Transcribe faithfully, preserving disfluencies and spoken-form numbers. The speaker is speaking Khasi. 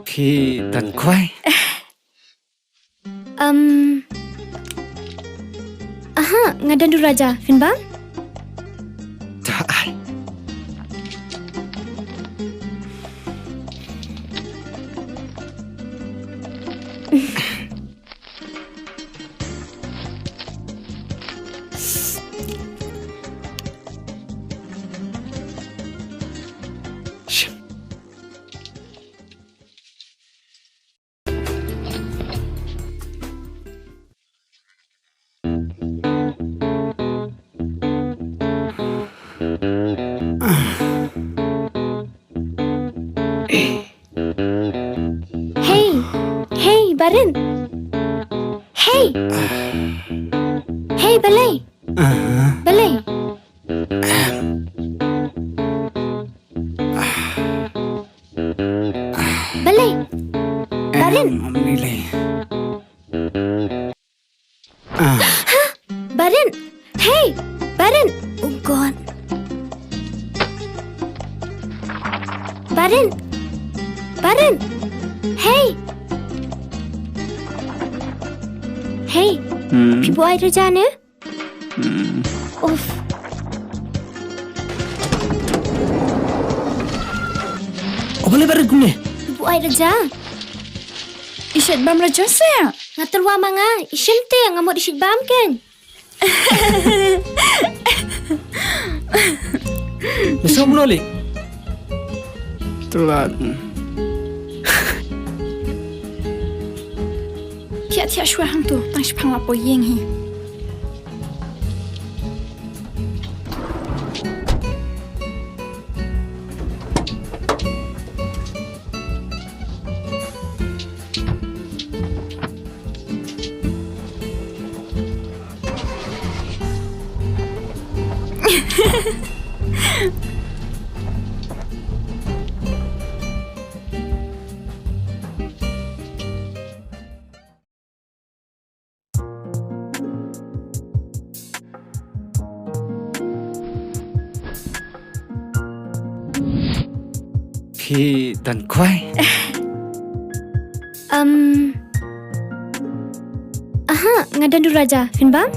Phi don khwai? Um. Aha, nga don du raja. Phin bam? Da ai. Hey, hey, Barin. Hey. Hey, balei? Balei? Balei? Barin. Barin. Hey, Barin. Oh God. Barin. Barin. Hey. Hey. Hmm. Phi buh ai da ja ne? Hmm. Uff. O balei Barin kumne? Phi buh ai da ja. I shait bam la jong se. Nga tyrwa ma nga. I shim te nga mut i shait bam ken. Ni som lo li. Tulat. Thiah thiah shuwa hangto, tang shiphang la poi ïing hi. Phi don khwai? Um. Aha, nga don du raja. Phin bam?